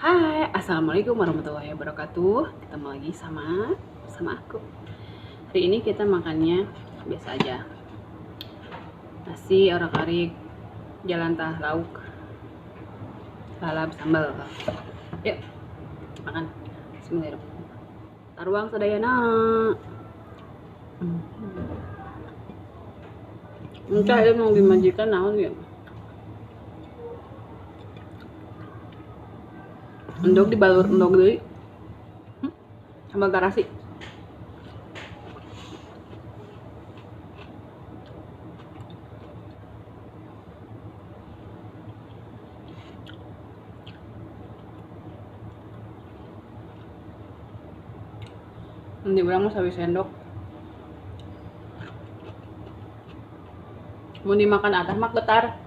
Hai, assalamualaikum warahmatullahi wabarakatuh. Ketemu lagi sama sama aku. Hari ini kita makannya biasa aja. Nasi orak-arik, jalantah lauk, lalap sambal. Yuk, makan. Bismillahirrahmanirrahim. Taruang sadayana. Entah itu mau dimajikan naon ya. Endog dibalur endog deui. Sambal tarasi. Nanti urang mah sawi sendok. Mun dimakan atas mah getar.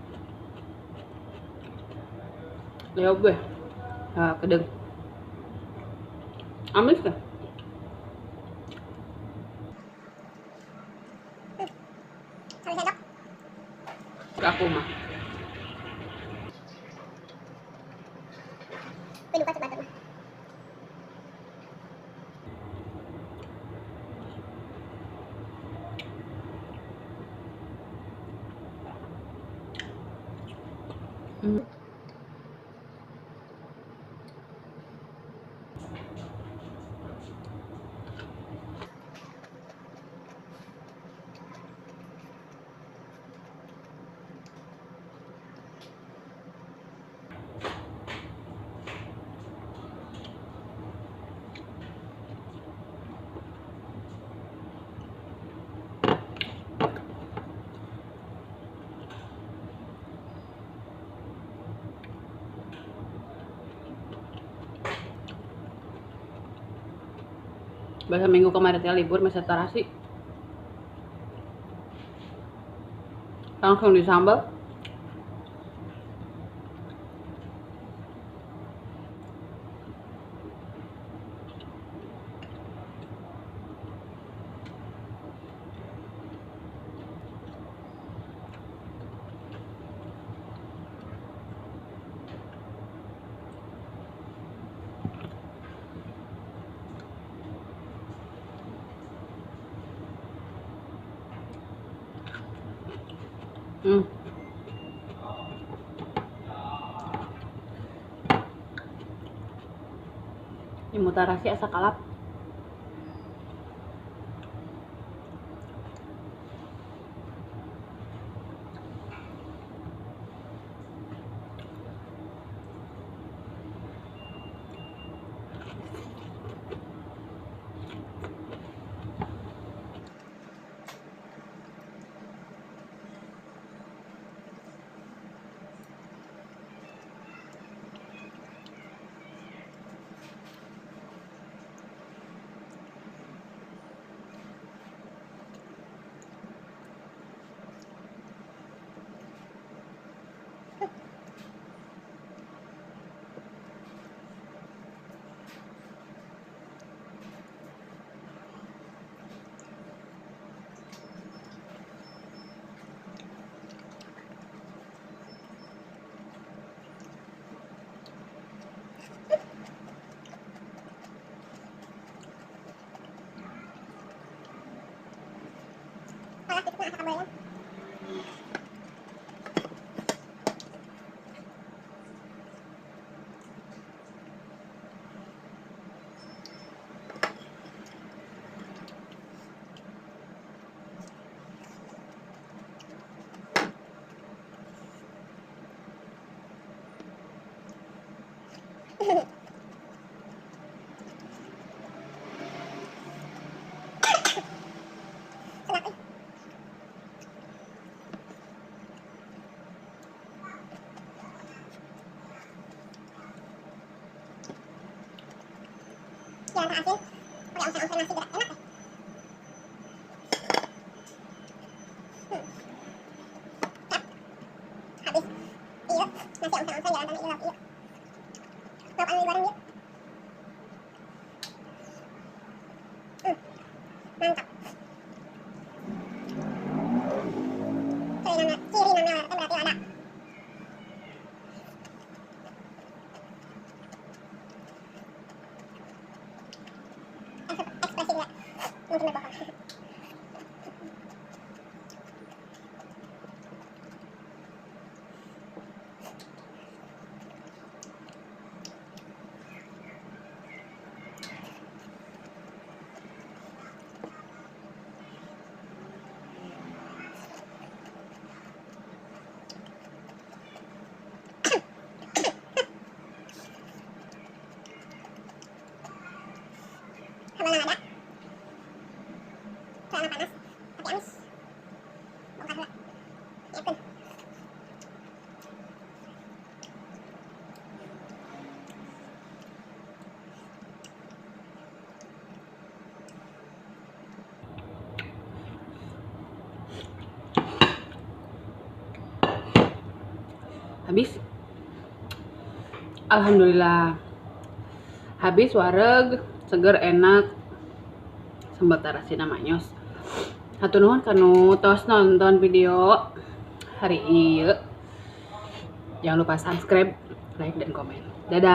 Leog gue. Ah, kedeng. Amis kan? Aku mah. Bahasa minggu kemarin teh libur masa tarasi langsung disambal. Ini mutarasi asa kalap. Jangan asin, pakai oseng-oseng nasi gerak enak deh. Habis, iya, nasi oseng-oseng jalan tanah iya, iya. Lauk anu digoreng yuk. Mantap. Ciri nama berarti lada. Mungkin bohong. Sambalnya ada, celana panas, tapi amis. Bongkar lah, nyiapkan. Habis. Alhamdulillah. Habis wareg, seger enak. Sambal tarasi namanya. Hatur nuhun kanu tos nonton video hari ieu. Jangan lupa subscribe, like, dan komen. Dadah.